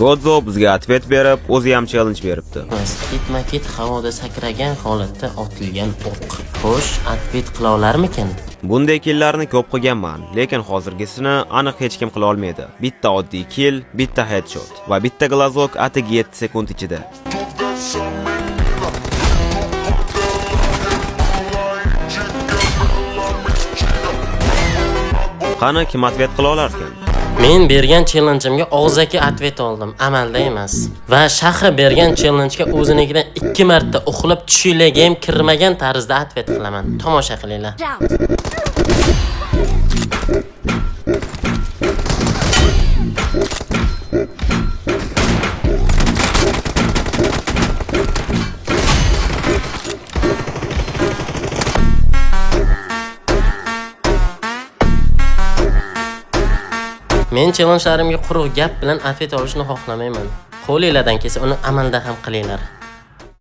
Godzo bizga ответ berib, o'zi ham challenge beribdi. Ketma-ket havoda sakragan holatda otilgan o'q. Xo'sh, ответ qila olarmikin? Bunday killlarni ko'p qilganman, lekin hozirgisini aniq hech kim qila olmaydi. Bitta oddiy kill, bitta headshot va bitta глазок atigi 7 sekund ichida. Qani kim ответ qila olarkan? Men bergan challenge'imga og'zaki ответ oldim, amalda emas. Va Shahi bergan challenge'ga o'zinikidan 2 marta uxlab tushinglarga ham kirmagan tarzda ответ qilaman. Tomosha qilinglar. Men challenge'larimga quruq gap bilan ответ olishni xohlamayman. Qo'linglardan kelsa uni amalda ham qilinglar.